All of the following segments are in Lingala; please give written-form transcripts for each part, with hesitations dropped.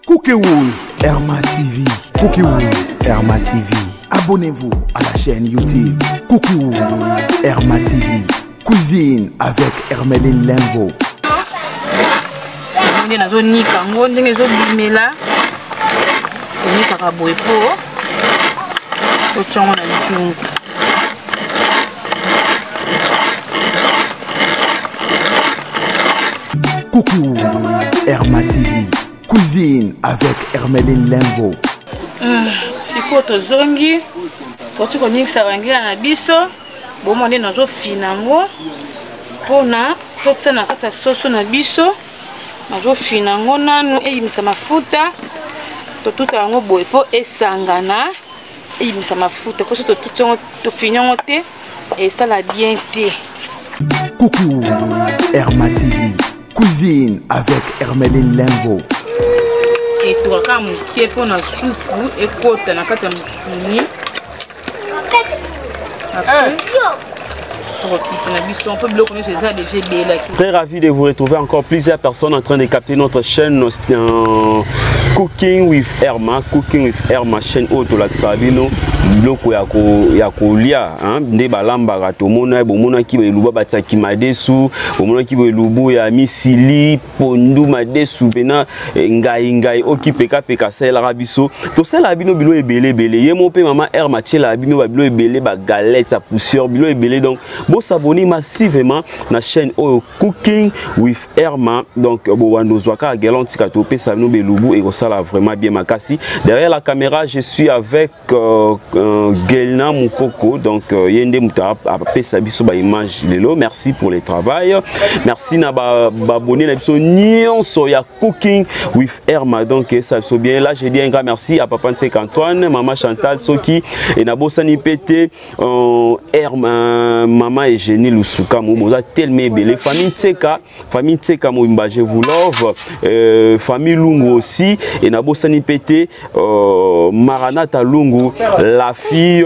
Cookie Herma TV. Cookie Herma TV. Abonnez-vous à la chaîne YouTube Cookie Herma TV. Cuisine avec Hermeline Lemvo. Nde nazonika yango ndenge ezobimela, onikaka boye mpo otyango na nzungu. Coucou Herma TV. Cuisine avec Hermeline Lemvo. Sikoyo tozongi, toti koningisa wangila na biso. Bomona nde nazofina yango mpona totia na kati ya soso na biso. Nazofina yango nanu eyimisa mafuta, totuta yango boye mpo esangana, eyimisa mafuta. Mpo soki totuti yango, tofini yango te, esala bien te. Coucou Herma TV. Cuisine avec Hermeline Lemvo. Etoka kaka moke mpona supu ekota na kati ya mosuni. Après, Très ravi de vous retrouver encore plusieurs personnes en train de capter notre chaîne Cooking with Herma, Cooking with Herma, chaîne oyo tolakisaka bino biloko ya kolia, hein, nde balambaka. Tomona bomonaki elubu batiaki madesu, bomonaki elubu ya misili, pondu, madesu pena ngai ngai oki peka peka asalelaka biso. Tosalaka bino bilo ebele ebele. Ye mo mpe mama Herma atielaka bino ba bilo ebele, ba galette ya poussière, bilo ebele. Donc bosabonner massivement na chaîne oyo Cooking with Herma. Donc bowanda ozwaka gelon tika topesa bino belubu ekosala vraiment bien makasi. Derrière la caméra, je suis avec Gelna Mukoko. Donc yende mutu apesa biso ba image lelo. Merci pour le travail. Merci na ba abonné na biso nyonso ya Cooking with Herma. Donc ça so bien. Là je dis un grand merci à papa Ntseka Antoine, maman Chantal Soki et na bosani PT Herma, maman Eugénie Lusuka Moboza tellement ebele. Famille Ntseka, famille Ntseka Moimba, je vous love. Famille Lungu aussi et na bosani PT Maranatha Lungu, la fille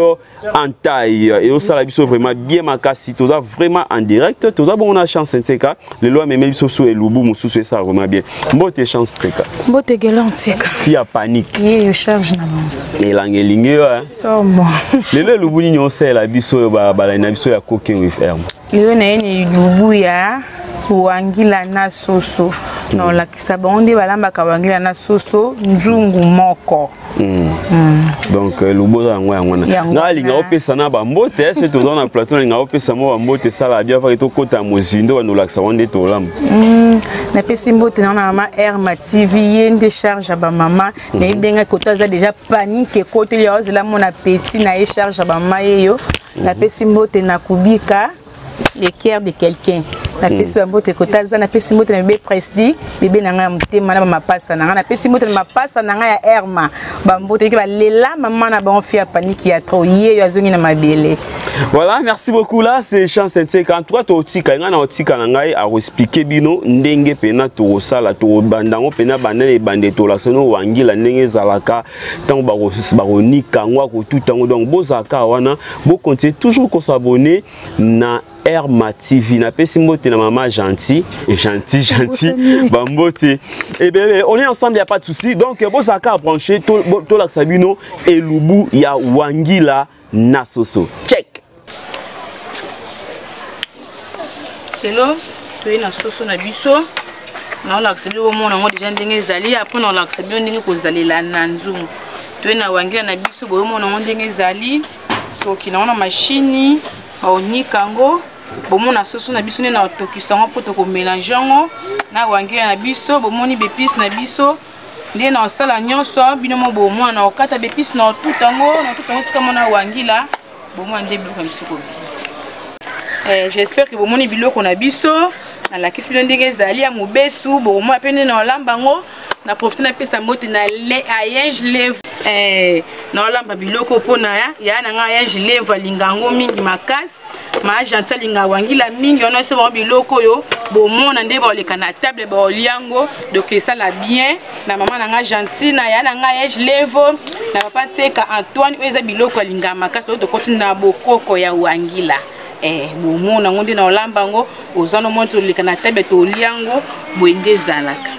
en taille. Et au biso vraiment bien makasi, toza vraiment en direct, toza bon na chance Ntseka. Le loi memeli biso so elubu mususu et ça vraiment bien. Mbote chance Ntseka. Mbote gelon Ntseka. Fille à panique. Ye yo charge na bango. Elange linge yo, hein. Somo. Lelo elubu nini osela biso ba ba na biso ya Cooking with Herma. Lelo na ye ni elubu ya wangila na soso. Na olakisa bango nde balambaka wangila na soso nzungu moko. Donc lubo yango yango na. Yango Nga linga wana. opesa na ba mbote, est-ce que toza na plateau linga opesa mo ba mbote sala bien fa to kota mozindo ba nolakisa wande to lamba. Napesi mbote na mama Herma TV, ye nde charge ya ba mama. Na yebenga kota za déjà panique kota ya ozela mon appétit na ye charge ya ba mama yeyo. Napesi mbote na kubika le cœur de quelqu'un. Napesi mbote kota za, napesi mbote na bébé Presdi, bébé na nga ya motema na ba mapasa na nga. Napesi mbote na mapasa na nga ya Herma. Ba mbote ki ba lela mama na ba fia panique ya trop. Ye yo azongi na mabele. Voilà, merci beaucoup. Là, c'est Chance Ntseka. En tout cas, totika nga na otika na ngai a expliquer bino ndenge pena to sala to bandango pena banane bande to la sono wangila ndenge zalaka tango ba ko nika ngwa ko tout tango. Donc bozaka wana bo continuer toujours ko s'abonner na Herma TV. Na pesi mbote na mama gentil, gentil, gentil, ba mbote. Eh bien, on est ensemble, y a pas de souci. Donc bozaka branché to to la sabino elubu ya wangila na soso. Check. Hello, toye na soso na biso. Na olakisa bino bomona yango déjà ndenge ezali. Après na olakisa bino ndenge kozalela na nzungu. Toye na wangila na biso, bomona yango ndenge ezali. Tokina yango na machine, baonika yango. Bomona soso na biso nde na otokisa yango mpo tokomélange yango na wangila na biso. Bomoni b'épice na biso nde na osala nyonso bino mo bomona na okata b'épice na otuta yango, na otuta yango esika mona wangila. Bomona nde biloko na biso kobima. J'espère que bomoni biloko na biso. Nalakisi bino ndenge ezali ya mobesu. Bomona pe nde na olamba yango. Na profite na pesa mbote na le Ayenge Lev. Na olamba biloko mpona ya na nga Ayenge Lev alinga yango mingi makasi. Ma gentil alinga wangila mingi. Wana so bango biloko oyo bomona nde baoleka na table baoliango. Donc esala bien na mama na nga gentil, na ya na nga Ayenge Levo, na papa Ntseka Antoine. Oyo eza biloko alinga makasi. Oyo tokoti na bokoko ya wangila. Eh, bomona yango nde na olamba yango oza no mona toleka na table tolia yango boye nde ezalaka.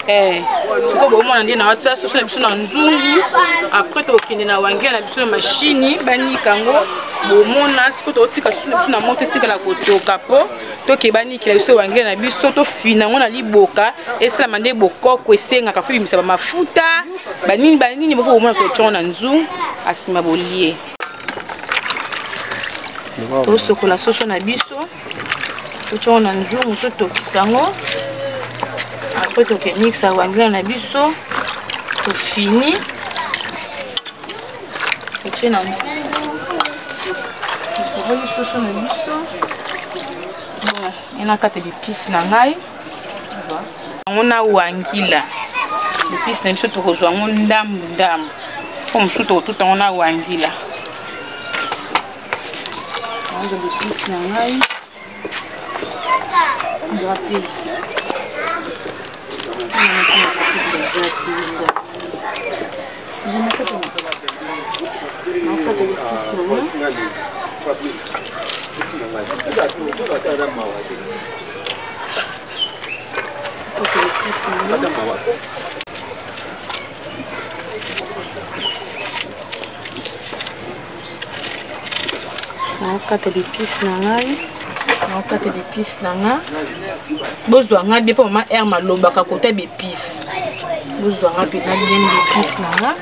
Eh, sikoyo bomona nde na watia soso na biso na nzungu, après tokende na wangela na biso na mashini banika yango. Bomona sikoyo totika soso na biso na moto esikala kotoka mpo toke banikela biso wangela na biso, tofina yango na liboka esalama nde bokoko esengaka fo ebimisa bamafuta banini banini boko. Bomona totyango na nzungu, asima bolie. Tosokola soso na biso, totyango na nzungu, totokisa yango, après toke mixa wangila na biso, tofini, totie na nzungu, tosokoli soso na biso. Bon, enakata bipisi na ngai yango na wangila. Episi na biso tokozwa yango ndambu ndambu, mpo mosusu tokotuta yango na wangila. Nazwa bepisi na ngai, bapesi nakata bepisi na ngai. Nakokata bepise na ngai, nakokata bepise na nga. Bozwa nga bien mpo mama Herme alobaka kota bepise. Bozwa nga mpena bien bepise na nga.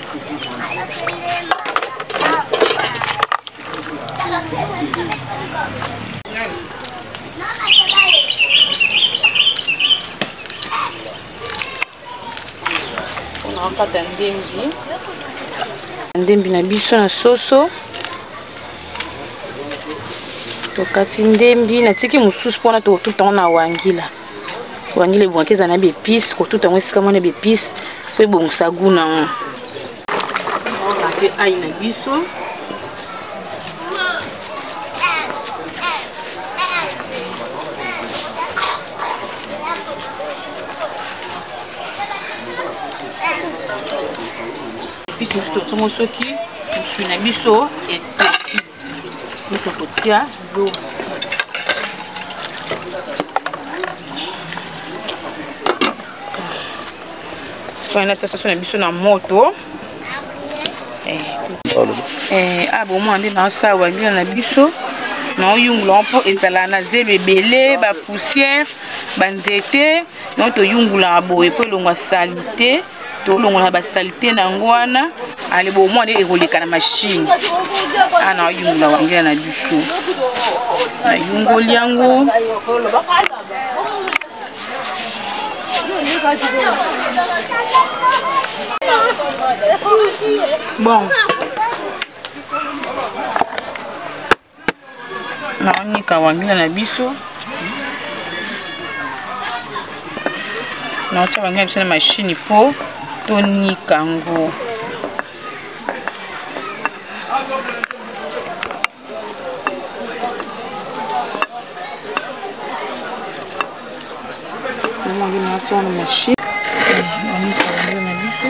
Nakokata ndembi, ndembi na biso na soso. Tokati ndembi, natiki mosusu mpona tokotuta yango na wangila. Wangila ebongaki eza na baepice, kotuta yango esika mwana baepice mpo ebongisa gu nango. Mpe ai na biso epice mosusu totongo, soki mosui na biso etoki, nde tokotia lo. Sikoyo natia soso na biso na moto. A bomona nde naosala wangila na biso, naoyungula mpo ezala na zelo ebele, bapoussière, banzete. Donc toyungulaka boye mpo elongwa salite, tolongola basalite na yango wana. Ale, bomwa nde ekoleka na machine. A naoyungula wangila na biso, nayungoli yango. Bon, naonika wangila na biso, naotia wangila na biso na machine mpo tonika yango. Naotia na machine, naonika wangila na biso.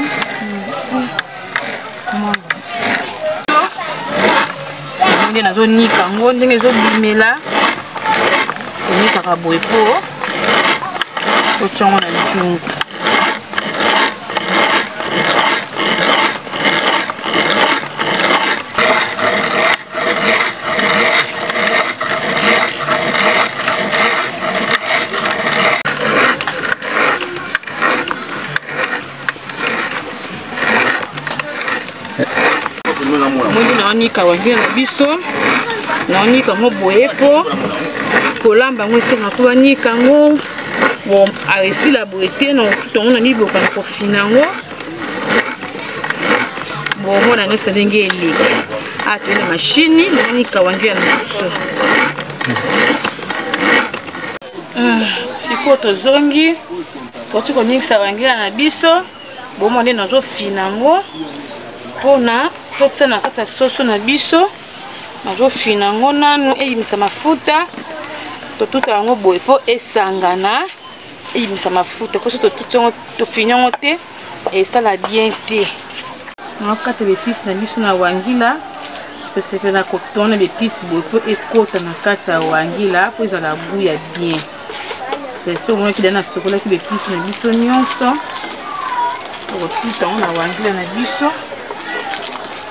Nde nazonika yango ndenge ezobimela, onikaka boye mpo otya yango na nzungu. Moni naonika wangila na biso, naonika yango boye mpo kolamba yango esenga mpo banika yango. Bon, esila boye te, na kotuta yango na liboka, na kofina yango. Bomona nyonso ndenge eleki. Atoye na mashini, naonika wangila na biso. Sikoyo tozongi, toti koningisa wangila na biso. Bomona nde nazofina yango mpona totia na kati ya soso na biso. Nazofina yango nanu ebimisa mafuta, totuta yango boye mpo esangana, ebimisa mafuta. Mpo soki totuti yango, tofini yango te, esala bien te. Nakokata baepise na biso na wangila. Tosepela kotona bepisi boye mpo ekota na kati ya wangila mpo ezala gout ya bien. Esi omonaki da nasokolaki bepisi na biso nyonso, tokotuta yango na wangila na biso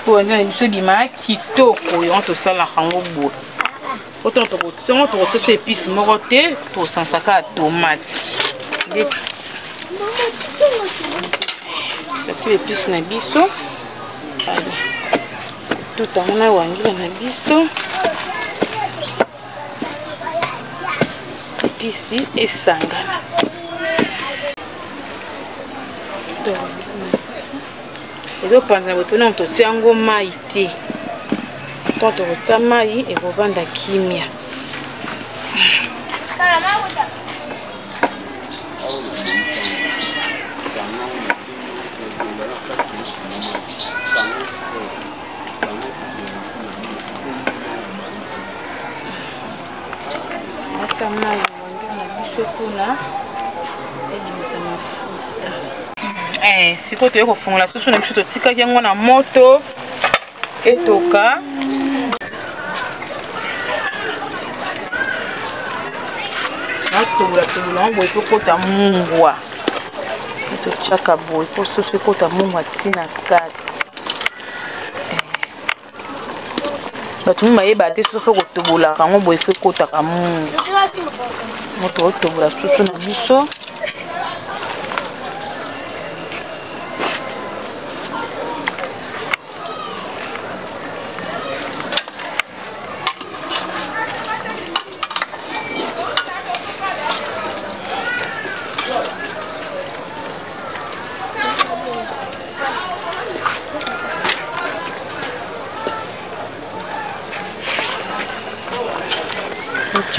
mpo wangila na biso ebima kitoko. Yango tosalaka yango boye po ntango tokotia yango, tokotia so episi moko te, tokosanisaka ya tomate nde totie episi na biso. Ale, tuta yango na wangila na biso, episi esangana. Ezopanzana boye mpona totia yango mai te. Ntango tokotia mai, ekovanda kimia. Atia mai na wangila na biso mpona ebimisa mafuta. Sikoyo toye kofungola soso na biso, totikaki yango na moto etoka. Natobola tobola yango boye mpo ekota mungwa. Totiaka boye mpo soso ekota mungwa ntina kati. Bato mingi bayeba te soso kotobolaka yango boye mpo ekotaka mungwa. Moto otobola soso na biso.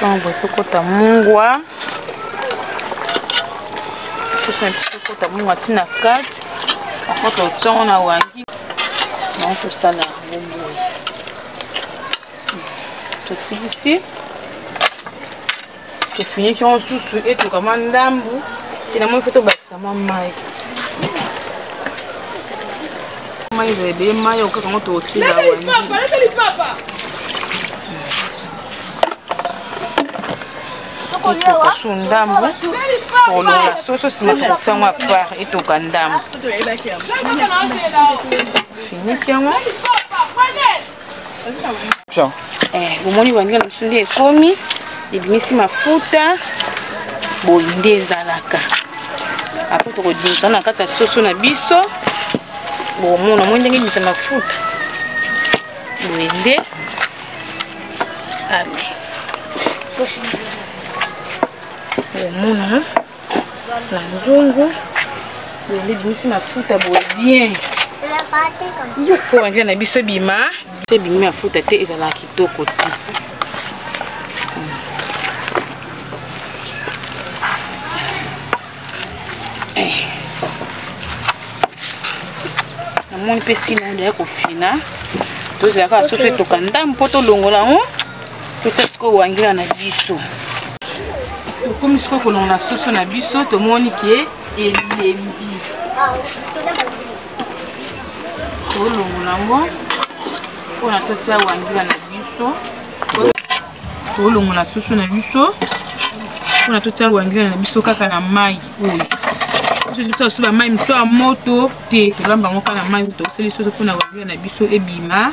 Ntango ekokota mungwa, soso na biso ekota mungwa ntina kati, akota otiango na wangi yango, tosala yango boye. Tosilisi, tofiniki yango susu etoka mwa ndambu te. Namoni fo tobakisa mwa mai. Mai ezala ebele, mai oyo kaka yango tokotiela wangi. Etoka su ndambu, kolongola soso, nsima tokotia yango apart. Etoka ndambu, finiki yango. Bomoni wangila na biso nde ekomi, ebimisi mafuta boye nde ezalaka. Apres tokodimisa na kati ya soso na biso. Bomona moi ndenge ebimisa mafuta boye nde. Ale, bomona na nzungu boye nde ebimisi mafuta boye bien, mpo wangila na biso ebima ebimi mafuta te, ezalaka kitoko te. Namoni mpe sina ya kofina. Tozela kaka soso etoka ndambo mpo tolongola yango, totia sikoyo wangila na biso. Tokomi sikoyo kolongola soso na biso, tomoni ke elembi. Tolongola yango mpona totia wangila na biso. Tolongola soso na biso mpona totia wangila na biso kaka na mai oyo. Biso totia so bamai mosusu ya moto te, tolamba yango kaka na mai oyo. Tosali soso mpona wangila na biso ebima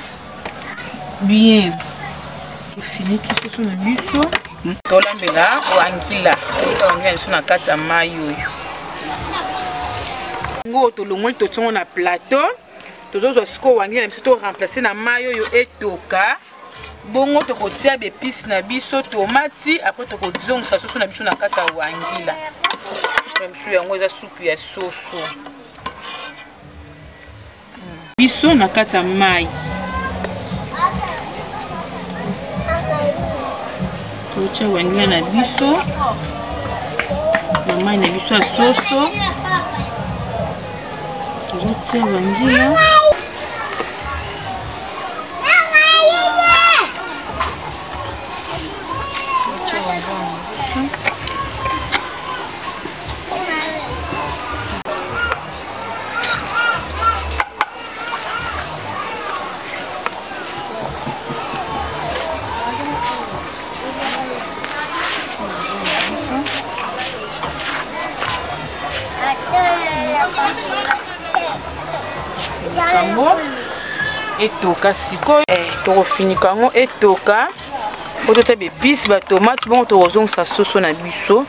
bien. Tofiniki soso na biso, tolambela wangila. Totia wangila na biso na kati ya mai oyo ngo tolongoli, totiongo na plateau. Tozozwa sikoyo wangila na biso, toremplace na mai oyo etoka. Bongo tokotia bepisi na biso, tomati. Apres tokozongisa soso na biso na kati ya wangila na biso. Yango eza supu ya soso biso na kati ya mai. Totia wangila na biso na mai na biso ya soso. Tozotia wangila. Totia wangila na biso. Yango etoka sikoyo eh, tokofinika yango etoka po totia bepise batomate, bongo tokozongisa soso na biso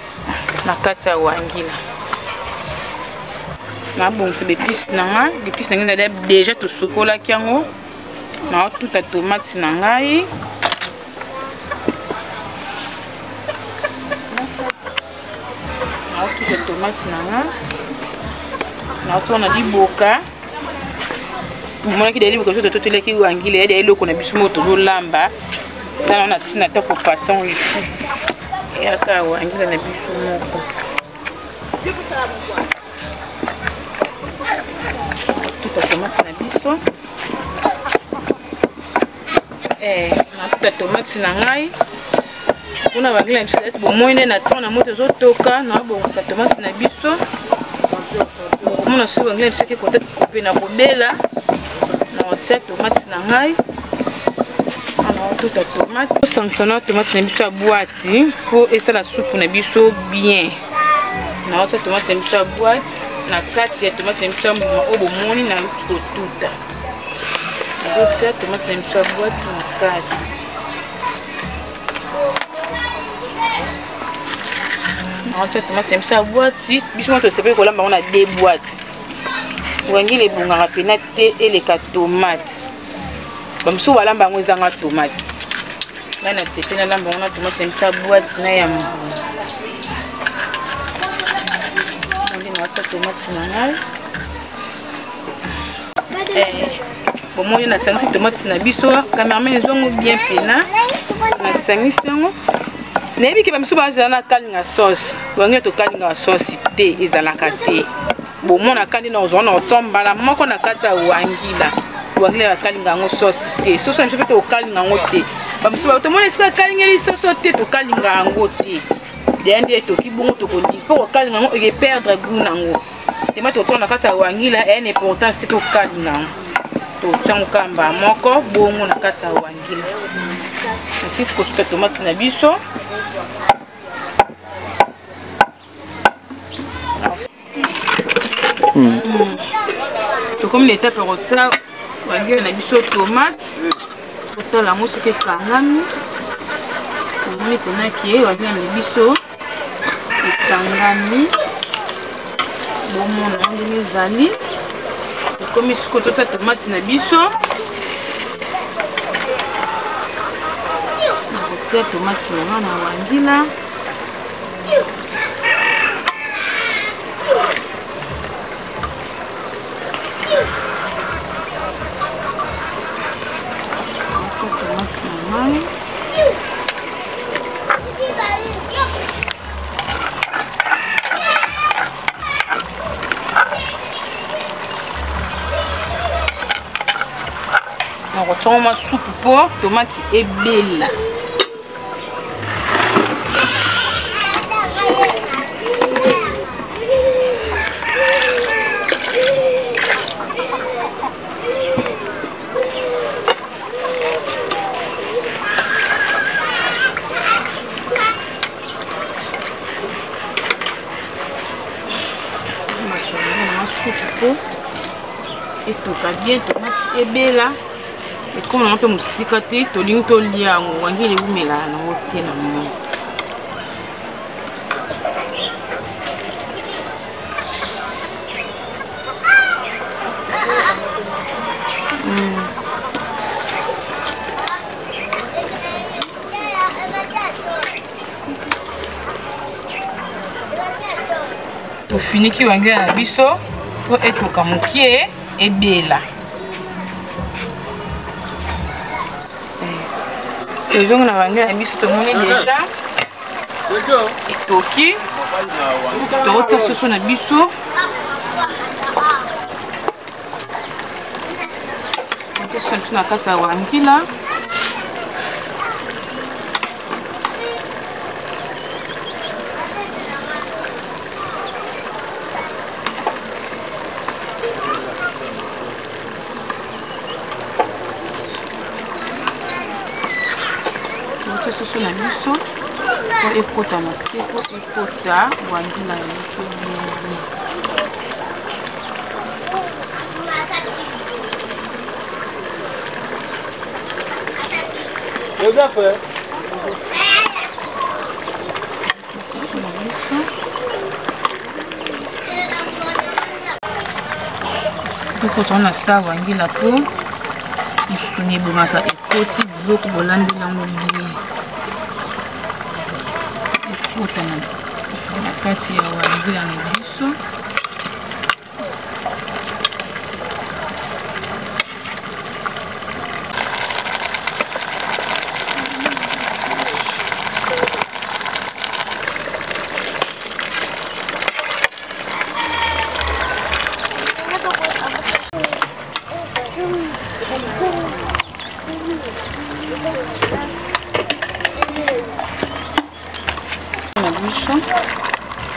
na kati ya wangila. Nabongisa bepise na ngai, bepise na ngai ezali deja tosukolaki yango. Naotuta tomate na ngai, naotuta tomate na ngai, naotia na liboka. Omonaki da liboka biso tototelaki wangila ya da eloko na biso moko tozolamba tala na ntina ta kopasan lisusu eyaka wangila na biso moko. Tuta tomate na biso, natuta tomate na ngai mpona wangila na biso. Bomoi nde na ntina na moto ezotoka, nabongisa tomate na biso. Okomona soki wangila na biso eke kota mpe na kobela, nakotia tomate na ngai. Tuta tomate, osangisa na tomate na biso ya bwati mpo esala supu na biso bien. Naotia tomate na biso ya bwati na kati ya tomate na biso ya mbuma oyo bomoni nauti kotuta. Nazotia tomate na biso ya bwati na kati. Naotia tomate na biso ya bwati. Biso moko tosepeli kolamba yango na deux boîtes. Wangila ebongaka mpena te eleka tomate. Bamosusu balamba yango ezanga tomate, ngai na sepe nalamba yango na tomate na biso ya boîte na ya mbuma. Nde naotia tomate na ngai. Bomoni, nasangisi tomate na biso. Cameraman, ezwango bien mpena nasangisi yango. Nayebi ke bamisu bazala na kalinga sauce. Wangila tokalingaka sauce te, ezalaka te. Bomonaka nde na ozwa na otia mbala moko na kati ya wangila. Wangila bakalinga yango sauce te, soso na biso mpe tokalinga yango te. Bamisu tomona esika kalingeli soso te, tokalinga yango te. Deya nde etoki bongo, tokolingi mpo kokalinga yango ekeperdre goût nango. Tema totia na kati ya wangila eya na importance te, tokalinga yango, totia yango kamba moko bongo na kati ya wangila. Nasisi kotuta tomate na biso. Tokomi na etape ya kotia wangila na biso tomate. Totala yango soki ekangami. Tomoni mpena ke wangila na biso ekangami. Bomona ndenge ezali, ekomi sikoyo totia tomate na biso. Nakotia tomate na nga na wangila. Natia tomate na ngai. Nakotiango mwa supu mpo tomate ebela. Supu mpo etoka bien, tomate ebela, ekoma nango mpe mosika te. Tolingi tolia yango, wangila ewumelaka nango te na moi. Tofiniki wangila na biso mpo etoka mokie, ebela. Tozongi na wangila na biso, tomoni deja etoki. Tokotia soso na biso, totia soso na biso na kati ya wangila. Totia soso na biso po ekota na se, po ekota wangila na biso bien bien. Tokota na sa wangila po misuni ebongaka ekoti biloko bolambeli yango bien ekota na kati ya wangila na biso. Na biso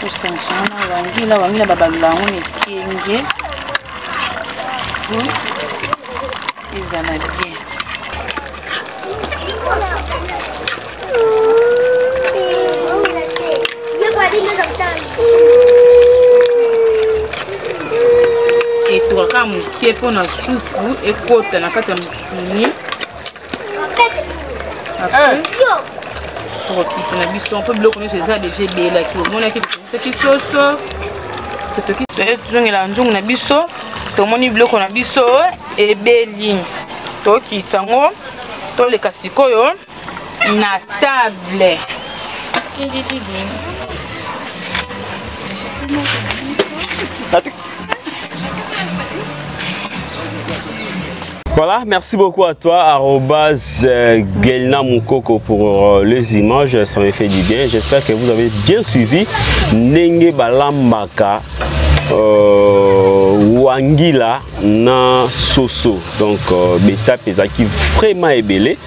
tosangisa wana wangila wangila babalula yango na ekenge po ezala bien. Etoka kaka moke mpona supu ekota na kati ya mosuni. Après tokokita na biso mpo biloko nyonso eza deja ebelaki, omonaki totoki soso, totoki tozongela nzungu na biso, tomoni biloko na biso ebeli, tokita yango, toleka sikoyo na table. Voilà, merci beaucoup à toi, arobase Gelna Moukoko, pour les images, ça me fait du bien. J'espère que vous avez bien suivi Ndenge Balambaka Wangila na Soso. Donc, beta pezaki vraiment ebele.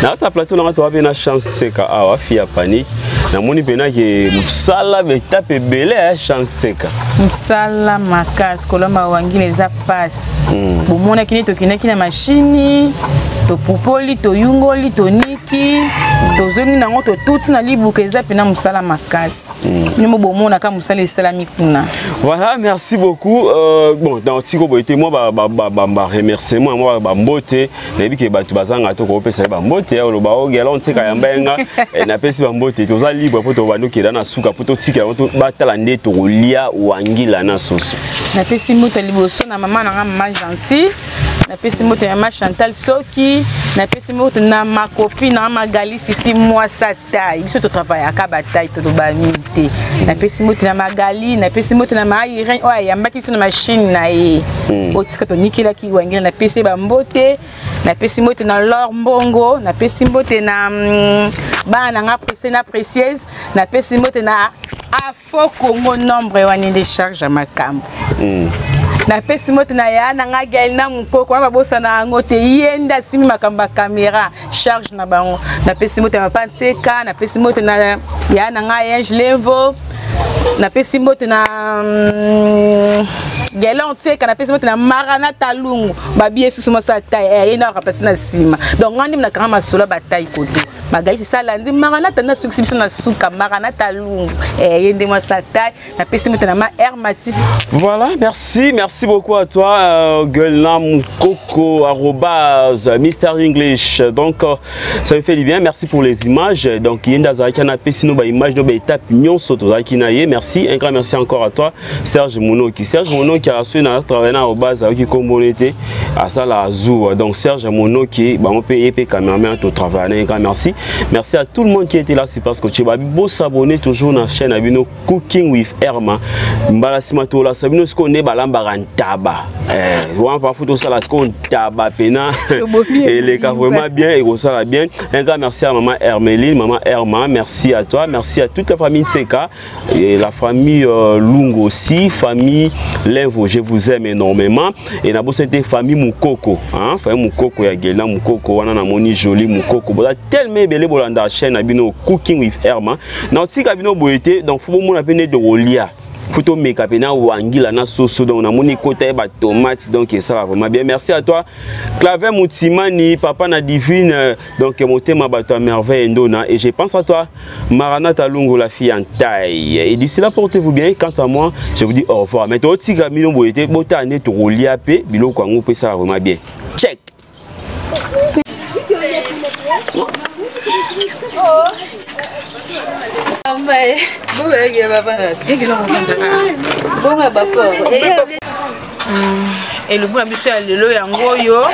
Na ta plateau na to na chance tseka awa fia panique. Na moni pena ke musala beta ebele chance tseka. Musala makasi kolamba wangila eza passe. Bomona kini tokinaki na machine, topupoli, toyungoli, toniki, tozongi nango totuti na libuka eza pena musala makasi. Nimo bomona ka musala esalami kuna. Voilà, merci beaucoup. Bon, dans Tiko boité moi ba ba ba ba, ba remerciement moi ba mbote, nayebi ke bato bazanga to kopesa ba mbote ya loba o gela on tseka yamba nga na pesi ba mbote toza libre po to bando keda na suka po to tika to batala nde to kolia wangila na soso. Na pesi mbote liboso na mama na nga mama gentille, na pesi mbote na mama Chantal Soki, na pesi mbote na ma copine na Magali Sisi mwasa taille. Biso to travailler ka bataille to ba minte. Na pesi mbote na Magali, na pesi mbote na ma Irène oyo ayambaki biso na machine na ye. Otika to nikela ki wangila na pesi ba mbote, na pesi mbote na Laure Mbongo, na pesi mbote na bana nga précieuse na précieuse, na pesi mbote na Afo Congo nombre wani de charge ya makambo. Na pesi mbote na ya na nga Gaël na Mukoko, wana babosa na yango te, ye nde asimbi makambo ya caméra, charge na bango. Na pesi mbote na papa Nteka, na pesi mbote na ya na nga Ange Levo, na pesi mbote na Gaël Nteka, na pesi mbote na Marana Talungu, babie susu masa taille, ye na rapasi na nsima. Donc nga nde na kanga masolo ya bataille koto. Magali sala ndi Marana tanda suki biso na suka Marana Talungu, ye nde mwasa taille. Na pesi mbote na ma Hermatif. Voilà, merci, merci beaucoup à toi, Gelna Moukoko, arobase Mister English. Donc, ça me fait du bien, merci pour les images. Donc, Yenda Zaki na pesi no ba image no ba étape nyonso to zaki na ye. Merci, un grand merci encore à toi, Serge Monoki. Serge Monoki a reçu na travailler na arobase qui kombonete à sala Azur. Donc Serge Monoki, ba on peut EP cameraman to travailler. Un grand merci. Merci à tout le monde qui était là, c'est parce que tu vas beau s'abonner toujours dans la chaîne Abino Cooking with Herma. Mbala sima to la sabino ce qu'on est balamba rantaba. On va foutre ça là ce qu'on taba pena. Et les cas vraiment bien et ça va bien. Un grand merci à maman Hermeline, maman Herma, merci à toi, merci à toute la famille Tseka et la famille Lungo aussi, famille Levo, je vous aime énormément. Et na c'était famille Mukoko, hein, famille Mukoko ya Gelna Mukoko wana na moni joli Mukoko. Boza tellement belé bolanda chaîne abino Cooking with Herma. Na tika bino boyete donc faut mona pene de rolia. Photo make-up na wangila na soso donc na moni kota ba tomate donc ça va vraiment bien. Merci à toi Claver Moutimani, papa na divine donc motema bato à merveille ndona et je pense à toi Maranatha Lungu la fille en taille. Et d'ici là portez-vous bien. Quant à moi, je vous dis au revoir. Mais toi tika mino boyete bota ne to rolia pe biloko yango pe ça va vraiment bien. Check. Elubu na biso ya lelo yango oyo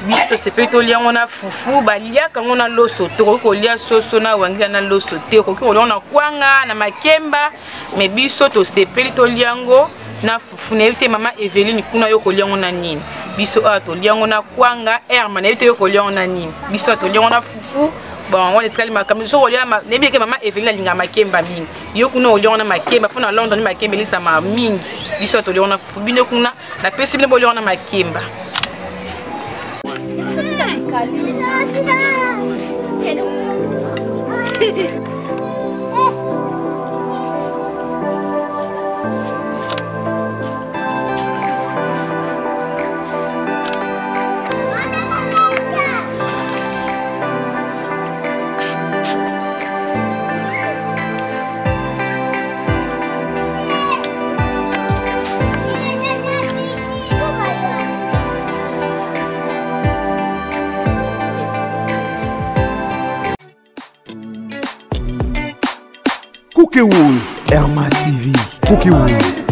biso tosepeli tolia yango na fufu. Baliaka yango na loso te, okoki kolia soso na wangila na loso te, okoki kolia yango na kwanga na makemba, mais biso tosepeli tolia yango na fufu. Nayebi te mama Eveline kuna yo kolia yango na nini? Biso awa tolia yango na kwanga. Herma, nayebi te yo kolia yango na nini? Biso awa tolia yango na fufu. Bon, wana etikali makambo soki olia. Nayebi ke mama Eveline alingaka makemba mingi. Yo kuna olia yango na makemba, mpo na London makemba elisama mingi. Biso awa tolia yango na fufu. Bino kuna napesi bino bolia yango na makemba. Cookie Herma TV. Cookie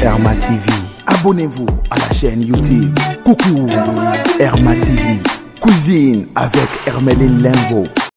Herma TV. Abonnez-vous à la chaîne YouTube Cookie Herma TV. Cuisine avec Hermeline Lemvo.